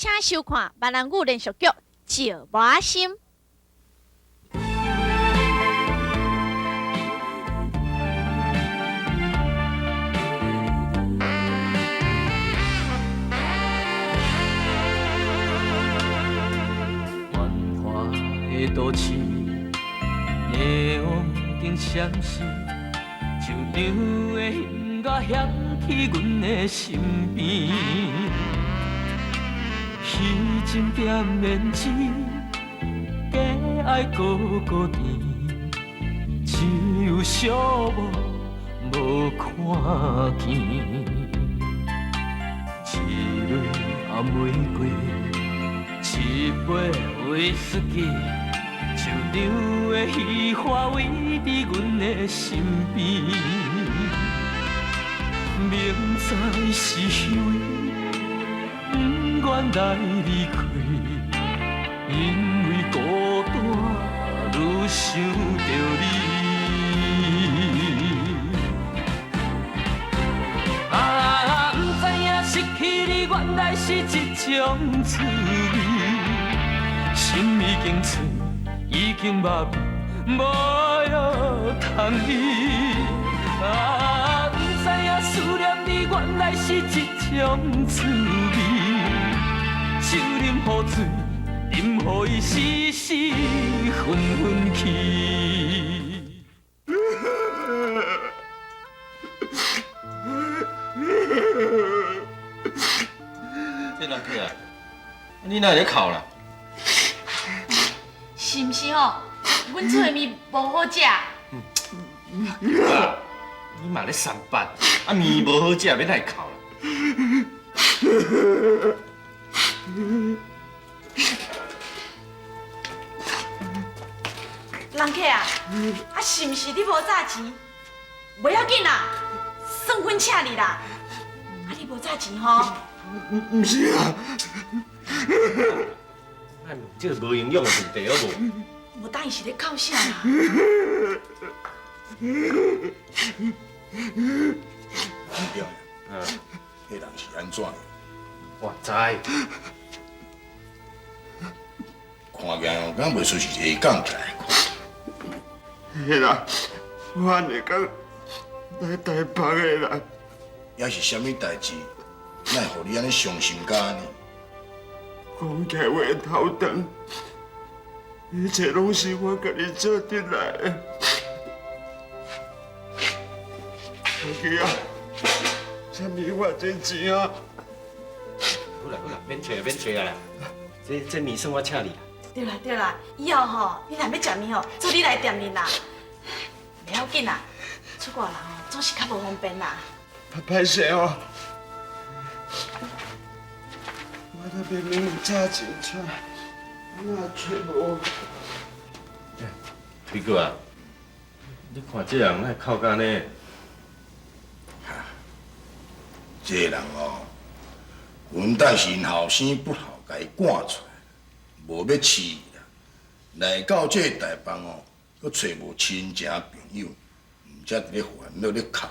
請收看閩南語連續劇《石磨心》。繁華的都市，霓虹燈閃爍，球場的音樂響起阮的身邊。彼針點胭脂，假愛閣閣甜，只有寂寞無看見。一蕊红玫瑰，一杯威士忌，球场的戏花围伫阮的身边。明知是虚伪，不愿来离开，因为孤单，愈想著你。啊，不知影失去你，原來是一種滋味。心已經碎，已經麻痹，無藥通醫。啊，不知影思念你，原來是一種滋味。酒啉予醉，飲予伊死死昏昏去。這人客啊，你哪會咧哭啦？是毋是吼？阮厝的麵無好食。啊，你嘛咧三八，啊麵無好食，欲哪會哭啦？人客啊，啊是毋是你無紮錢？袂要緊啦，算阮請你啦。啊，你無紮錢吼？毋是啊。莫問這個無營養的問題好無？無當伊是咧哭啥啦？對，彼人是按怎？我知。看起來敢袂輸是下港起來看。彼人，我下港來台北的人。也是啥物代誌，哪會予你按呢傷心甲按呢？講起來話頭長，一切攏是我家己做得來的。阿基啊，啥物我這錢啊？好啦好啦，免揣免揣啊啦，這麵算我請你啦。對啦對啦，以後吼，你若欲食麵吼，做你來店面啦。袂要緊啦，出國人吼總是較無方便啦。歹勢哦，我這明明有紮錢出來，哪揣無？飛哥啊，你看這人哪會哭甲按呢？這個人哦，阮等是𪜶後生不孝，共伊趕出來，無欲飼伊啦。來到這個台北哦，閣揣無親情朋友，毋才佇咧煩惱咧哭。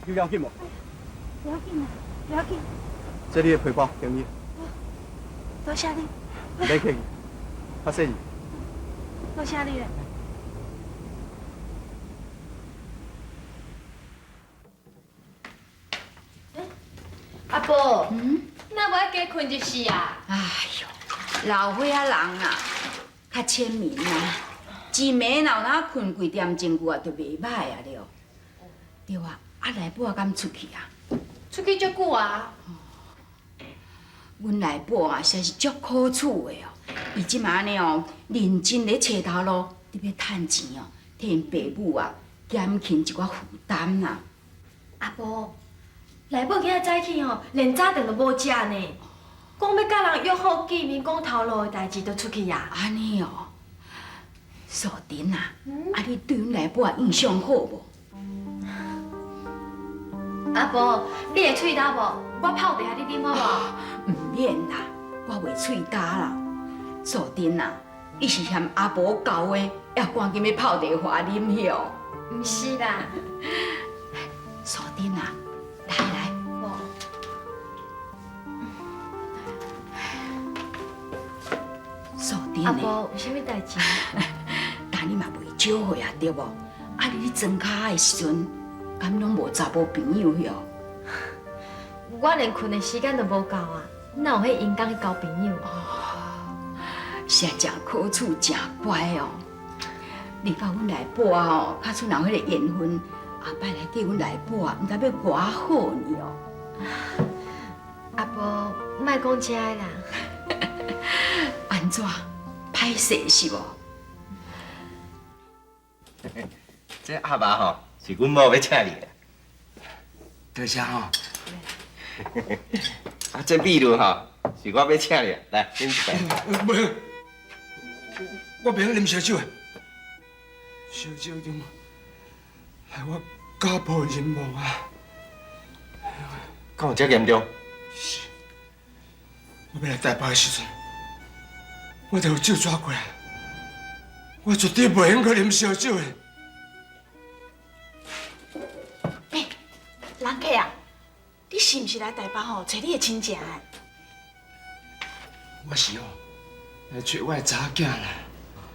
有要緊無？不要緊啦，不要緊。這你的皮包，還你。多謝你。免客氣，較細膩。多謝你咧。阿婆，哪無愛加睏一時啊？哎喲，老歲仔人啊，較淺眠啊，一暝若有哪睏幾點鐘久啊，就袂歹啊了。對啊，啊內母敢出去啊？出去足久啊？阮內母啊，實在是足可取的哦。伊這馬按呢哦，認真咧揣頭路，伫欲趁錢哦，替𪜶爸母啊減輕一寡負擔啦。阿婆，內母今仔早起吼，連早頓都無食呢，講欲佮人約好見面講頭路的代誌，就出去啊。按呢哦，素贞啊，啊你对阮内母印象好无？阿婆，你会喙焦无？我泡茶予你啉好无？毋免啦，我袂喙焦啦。素贞啊，你是嫌阿婆厚的，犹赶紧欲泡茶予我啉哟？毋是啦。素贞啊，来来。素贞。阿婆，有啥物代志？但你嘛袂少岁啊，对无？啊，你咧庄跤的时阵，敢拢无查某朋友哟？我连睏的时间都无够啊，哪有彼闲工去交朋友？实在真可取，真乖哦。你佮阮内母哦，较出人彼个缘分，后摆来嫁阮内母啊，毋知欲偌好呢哦。阿婆，莫讲这个啦。按怎？歹势是无？这鸭肉吼，是阮某欲请你的。多谢吼。啊，这美女吼，是我欲请你的，来饮一杯。袂，我袂晓啉烧酒的。烧酒中害我家破人亡啊！敢有这严重？是。我欲来台北的时阵，我就有酒抓过来，我绝对袂用阁啉烧酒的。欸，人客啊，你是毋是来台北吼揣你的亲情的？我是哦，来揣我的查某囝啦。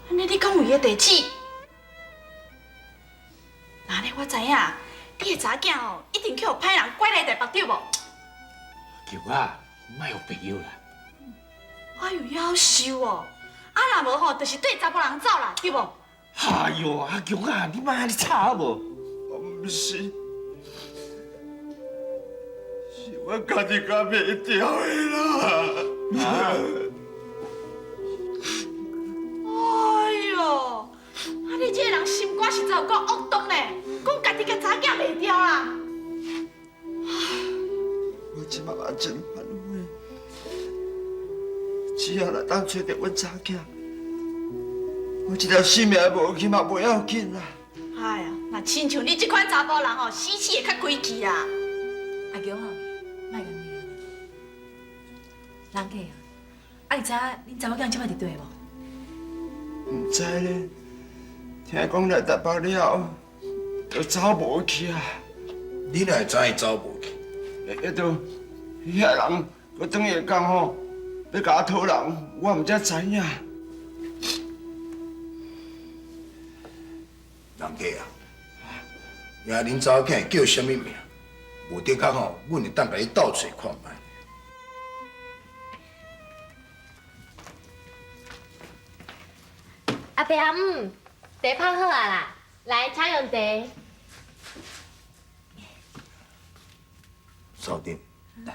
按呢，你敢有伊的地址？那呢，我知影，你的查某囝吼一定去予歹人拐来台北，对无？叫我莫予朋友啦。哎呦，夭寿哦！啊，若无吼，就是缀查埔人走啦，对无？哎呦，阿强啊，你莫按呢吵好无？我毋是，是我家己共卖掉的啦。哎呦，啊你这个人心肝实在有够恶毒呢，讲家己共查某囝卖掉啦。我这摆嘛真反悔，只要若当揣著阮查某囝，我这条性命无去嘛袂要紧啦。哎呀，若亲像你这款查埔人吼，死死会较规气啦。阿强啊，莫共你啊，人客啊，啊你知影恁查某囝这摆伫佗无？毋知咧，听讲来台北了后，就走无去啊。你哪会知伊走无去？彼都遐人阁转去讲吼，欲共我讨人，我毋才知影。人客啊，呀，恁查某囝叫啥物名？无的确吼，阮会当共你斗揣看觅。阿伯阿姆，茶泡好啊啦，来，请用茶。素贞，来，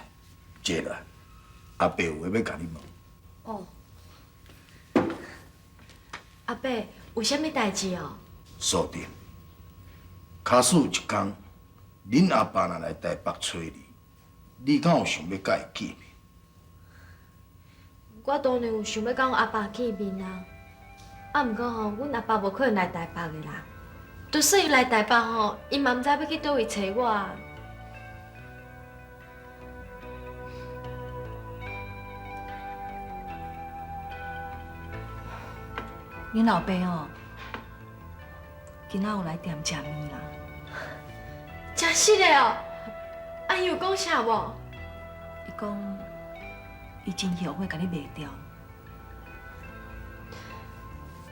坐落来，阿伯有话欲共你问。哦，阿伯，有啥物代志哦？素贞，假使有一天，恁阿爸若来台北揣你，你敢有想欲佮伊见面？我当然有想欲佮阮阿爸见面啊，啊，毋过吼，阮阿爸无可能来台北的啦。就算伊来台北吼，伊嘛毋知欲去佗位揣我啊。恁老爸哦，今仔有来店食面啦。真实的哦，啊，伊有讲啥无？伊讲，伊真后悔共你卖掉。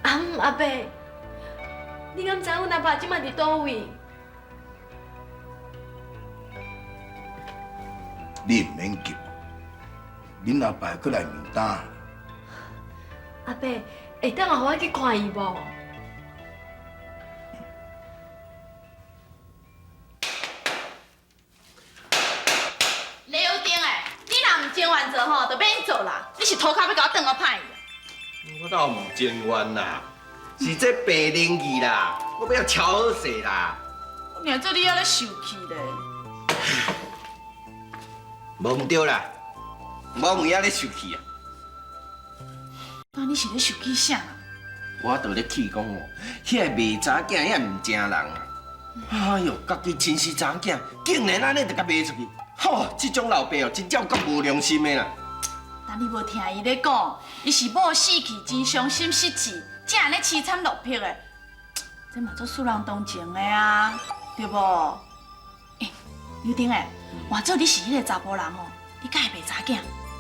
阿姆阿伯，你敢知阮阿爸这摆伫佗位？你毋免急，恁阿爸阁来面单。阿伯，会当予我去看伊无？刘定诶，你若毋情愿做吼，就免做啦。你是涂跤欲共我转予歹去？我哪有毋情愿啦？是这病灵气啦，我欲超好势啦。我尔做你犹咧受气咧。无毋对啦，我有影咧受气啊。那你是咧受气啥？我就咧气讲哦，彼个卖查某囝遐毋正人啊！哎哟，家己亲生查某囝，竟然按呢就共卖出去，吼！这种老爸哦，真正有够无良心的啦！但你无听伊咧讲，伊是某死去，真伤心失志，才按呢凄惨落魄的。这嘛足使人同情的啊，对无？欸，刘丁哎，换做你是彼个查埔人哦，你敢会卖查某囝？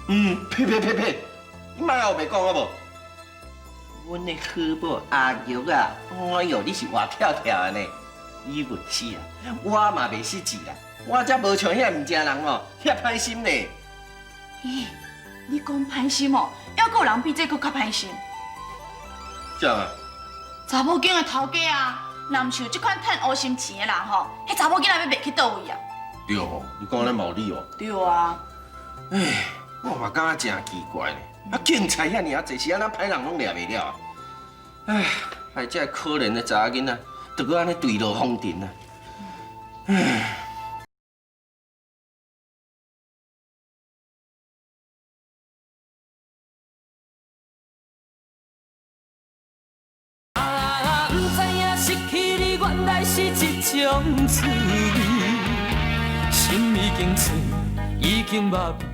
嗯，呸呸呸呸！你莫后白讲好无？阮的好某阿玉啊，哎哟，你是活跳跳的呢！伊袂死啊，我嘛袂失志啊，我才无像遐毋正人哦，遐歹心呢。咦，你讲歹心哦，犹阁有人比这阁较歹心？怎啊？查某囝的头家啊，若毋是有这款趁乌心钱的人吼，彼查某囡仔欲卖去佗位啊？对哦，你讲得嘛有理哦。对啊。唉，我嘛感觉真奇怪呢，啊，警察遐尔仔济，是按怎歹人拢掠袂了啊？唉，害这可怜的查某囡仔，就阁按呢坠落风尘啊！唉。啊，不知影失去你，原来是一种滋味，心已经碎，已经麻痹。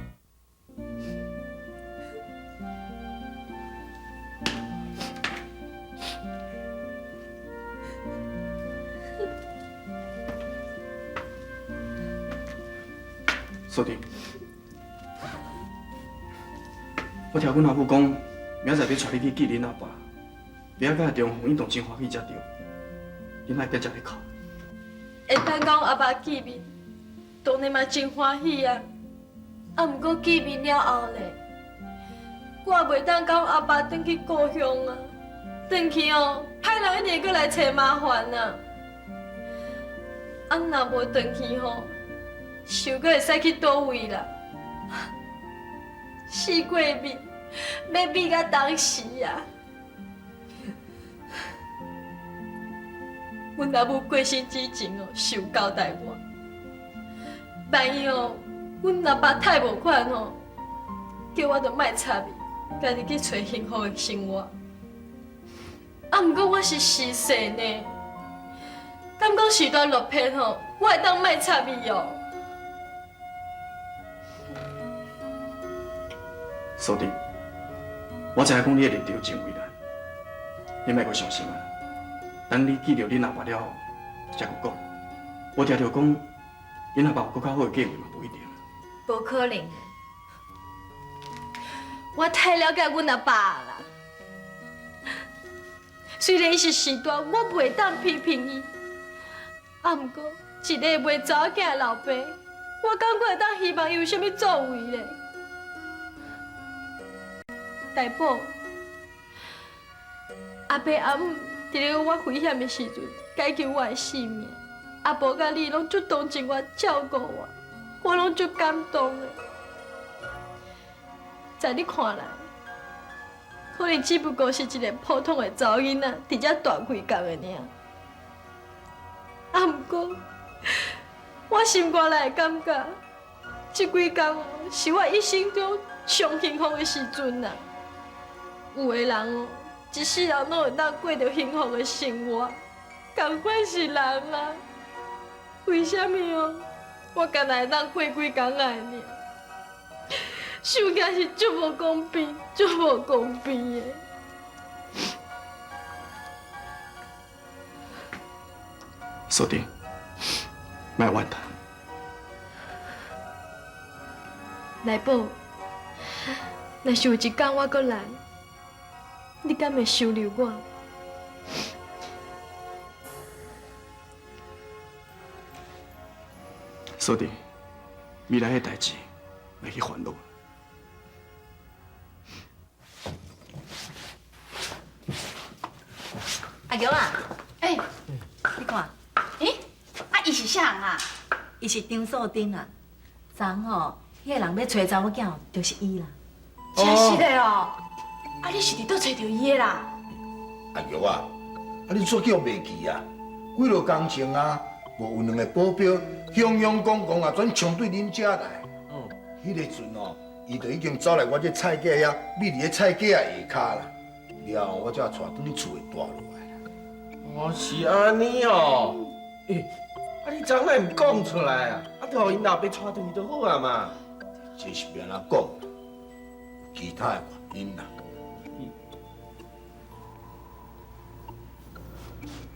素贞，我听阮阿母讲，明仔载欲带你去见恁阿爸，明仔载重逢，𪜶当真欢喜才对。你莫阁遮咧哭。会当佮阮阿爸见面，当然嘛真欢喜啊！啊，毋过见面了后咧，我也袂当佮阮阿爸转去故乡啊。转去哦，歹人一定会阁来揣麻烦啊！啊，若无转去吼，想阁会使去佗位啦？死过面，欲比到当时啊！阮阿母过身之前哦，是有交代我，万一哦，阮阿爸太无款吼，叫我就莫插伊，家己去揣幸福的生活。啊，毋过我是时势呢，敢讲时代落魄吼，我会当莫插伊哦？素贞，我知影讲你的立场真为难，你莫阁伤心啊。等你见著恁阿爸了后，才阁讲。我听著讲，恁阿爸有阁较好的计划嘛，无一定。无可能，我太了解阮阿爸啦。虽然伊是序大，我袂当批评伊。啊，毋过一个卖查某囝的老爸，我敢阁会当希望伊有啥物作为咧？大宝，阿爸阿姆伫咧我危险的时阵解救我的性命，阿婆佮你拢足同情我，照顾我，我拢足感动的。在你看来，可能只不过是一个普通的查某囡仔，伫遮大开工的尔。啊，毋过我心肝内感觉，这几工是我一生中上幸福的时阵啊！有的人哦，一世人拢会当过著幸福的生活，仝款是人啊。为啥物哦？我干焦会当过几工仔尔？想起来是足无公平，足无公平的。素贞，莫怨叹。来宝，若是有一天我阁来，你敢会收留我？素贞，未来的代志，莫去烦恼。阿玉啊，欸，你看，欸，啊，伊是啥人啊？伊是张素贞啊。昨昏吼，彼个人欲揣查某囝，就是伊啦。真实的哦，啊，你是伫佗揣著伊的啦？阿玉啊，啊你煞叫袂记啊？几落工前啊，无有两个保镖，雄雄公公啊，全冲对恁遮来。嗯，彼个阵哦，伊就已经走来我这菜粿遐，覕伫咧菜粿仔下跤啦。了后我才带转去厝会住落来。哦，是按呢哦。欸，啊你昨昏毋讲出来啊？啊，就予𪜶老爸带转去就好啊嘛。这是欲按怎讲？有其他的原因啦。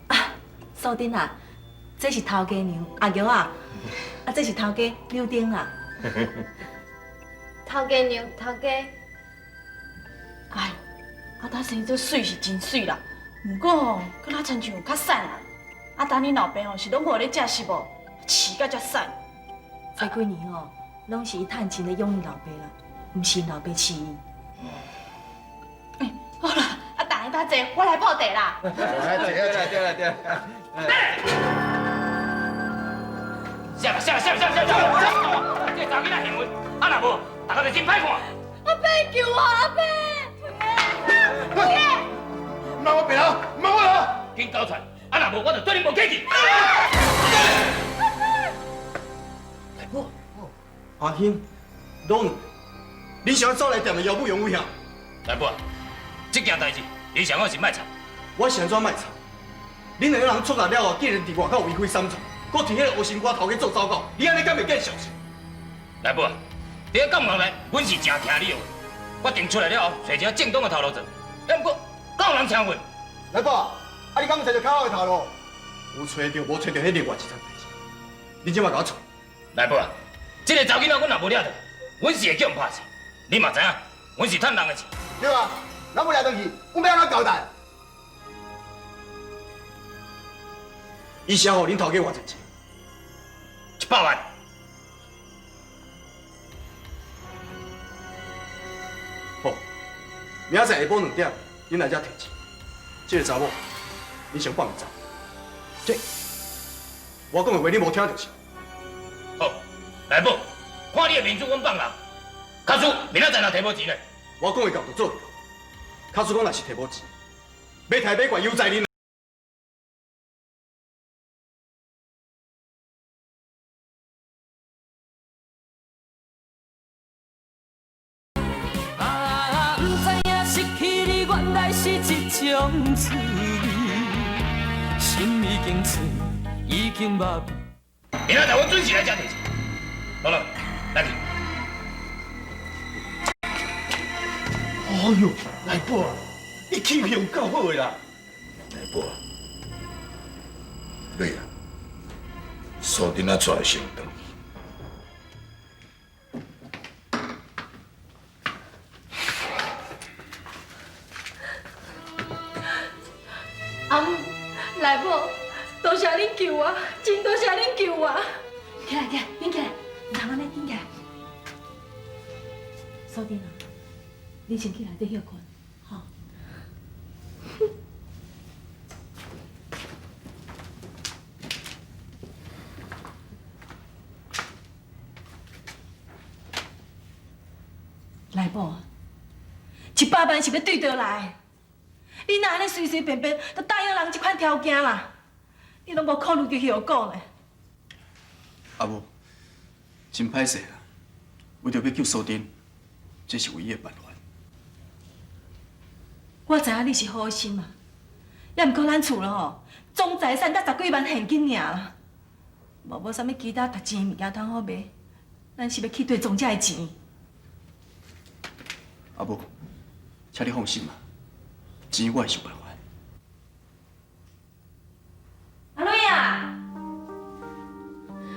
啊，素贞啊，这是头家娘阿玉啊，啊，这是头家柳丁啊。头家娘，头家。哎，啊，他生做媠是真媠啦，毋过吼，阁若亲像有较瘦啦。啊，当恁老爸吼是拢无咧食食无，饲甲遮瘦。这几年吼，拢是伊趁钱咧养𪜶老爸啦，毋是𪜶老爸饲伊。欸，好啦，啊，大家坐，我来泡茶啦。来，对啦，对啦，对啦。下啦，下啦，下啦，下啦，下啦！这查某囡仔行为，啊若无，大家就真歹看。阿伯救我，阿伯！莫我别人，莫我啦！紧交出来，啊若无，我就对你无客气。来宝，阿兴，拢，你想要走来店的姚武勇有遐？来宝，这件代志你上好是莫插。我是按怎莫插？恁两个人出来了后，竟然伫外口为非三错，阁提彼个乌心瓜头家做走狗，你按呢敢会见笑？来宝，伫咧监狱内，阮是诚听你的话。我定出来了后，找一个正当的头路做。啊，毋过敢有人听阮？来宝，啊你敢有揣著较好的头路？有揣著，无揣著，彼另外一层代志。你这马共我揣。来宝，这个查某囡仔阮若无掠著，阮是会叫𪜶拍死。你嘛知影，阮是趁人的钱。对啊，咱无掠转去，阮欲按怎交代？伊写予恁头家偌济钱？100万。好，明仔载下晡2点，恁来遮提钱。这个查某，你先放伊走。这，我讲的话你无听著是？好，来宝，看你的面子，阮放人。假使明仔载若提无钱呢？我讲会到就做会到。假使讲若是提无钱，欲刣欲掼由在恁。啊，毋知影失去你原来是一种滋味，心已经碎，已经麻痹。明仔载我准时来遮提钱。好了，来去。哎呦，来宝，你欺骗有够好的啦！来宝，你啊，素贞仔出来先转去。阿母，来宝，多谢恁救我，真多谢恁救我。起来，起来，紧起来，毋通按呢，紧起来。素贞啊，你先去内底歇睏，吼。来宝，100万是欲对佗来？你若按呢随随便便就答应人这款条件啦？你拢无考虑著后果呢？阿母，真歹势啦，为著欲救素贞，这是唯一的办法。我知影你是好心啊，也毋过咱厝咯吼，总财产才10几万现金尔啦，无啥物其他值钱的物件通好卖，咱是欲去对庄这的钱。阿母，请你放心嘛，钱我会想办法。阿蕊啊，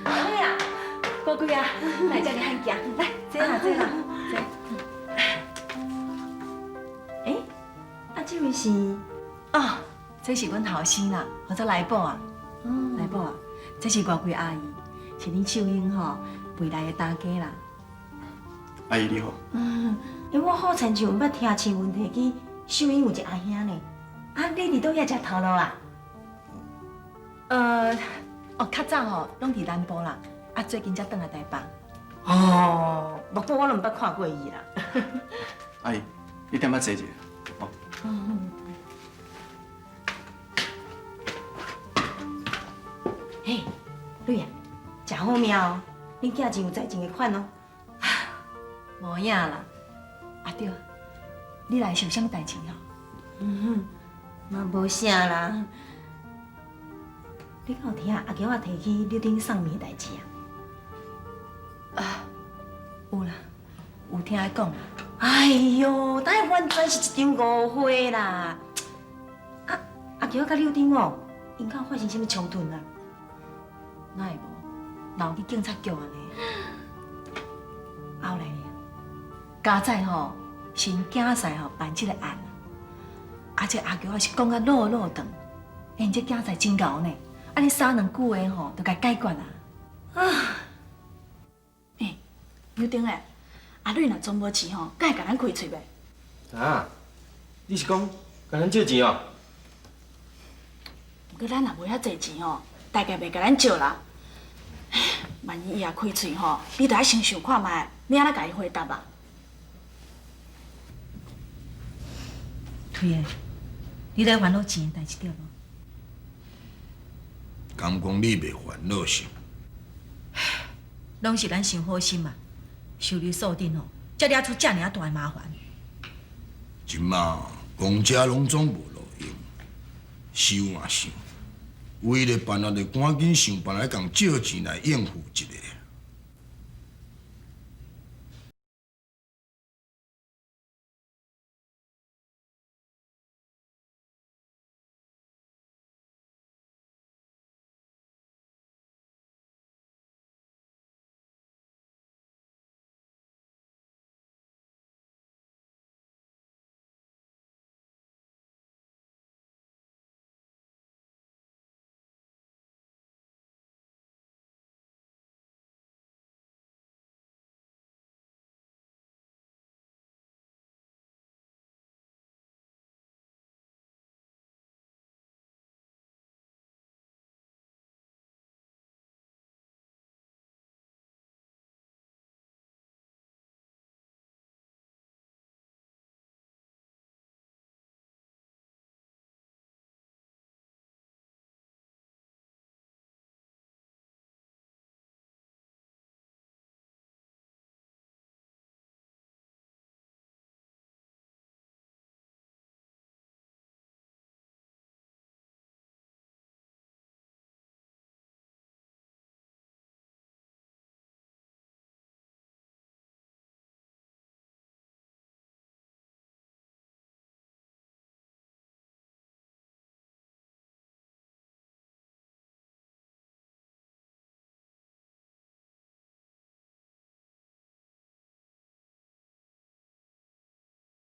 阿蕊啊，高贵啊，来遮尔汉行，来坐啦坐啦坐。欸，啊这位是？哦，这是阮后生啦，号做来宝啊。来宝啊，这是外柜阿姨，是恁秀英吼未来的当家啦。阿姨你好。嗯，欸，我好亲像毋捌听新闻提起秀英有一个阿兄呢。啊，你伫佗遐食头路啊？哦，较早吼拢伫南部啦，啊，最近才转来台北。哦，无过我拢毋捌看过伊啦。阿姨，你踮遐坐者，哦。嘿，蕊啊，食好命哦，恁囝真有才情的款哦。无影啦，啊对，你来是有啥物代志哦？嗯，嘛無啥啦。你敢有聽阿喬仔提起柳丁送麵的代誌啊？啊，有啦，有聽伊講啦。哎喲，這完全是一場誤會啦！啊，阿喬佮柳丁哦，𪜶敢有發生啥物衝突啦？哪會無？鬧去警察局按呢。後來呢，佳哉吼是𪜶囝婿吼辦這个案，啊，這阿喬仔是講甲落落長，欸，𪜶這囝婿真𠢕呢，按呢三兩句話吼，就共解決啊。啊，欸，柳丁欸，阿蕊若裝無錢吼，敢會共咱開喙袂？啊，你是講共咱借錢哦？毋過咱若無遐濟錢吼，大概袂共咱借啦。萬一伊若開喙吼，你著愛先想看覓，你按怎共伊回答啊？推的，你咧煩惱錢的代誌對無？敢講你袂煩惱是？攏是咱傷好心啊，收入數頂吼，才惹出遮爾啊大的麻煩。這馬公車攏總無路用，想啊想，唯一的辦法就趕緊想辦法共借錢來應付一下。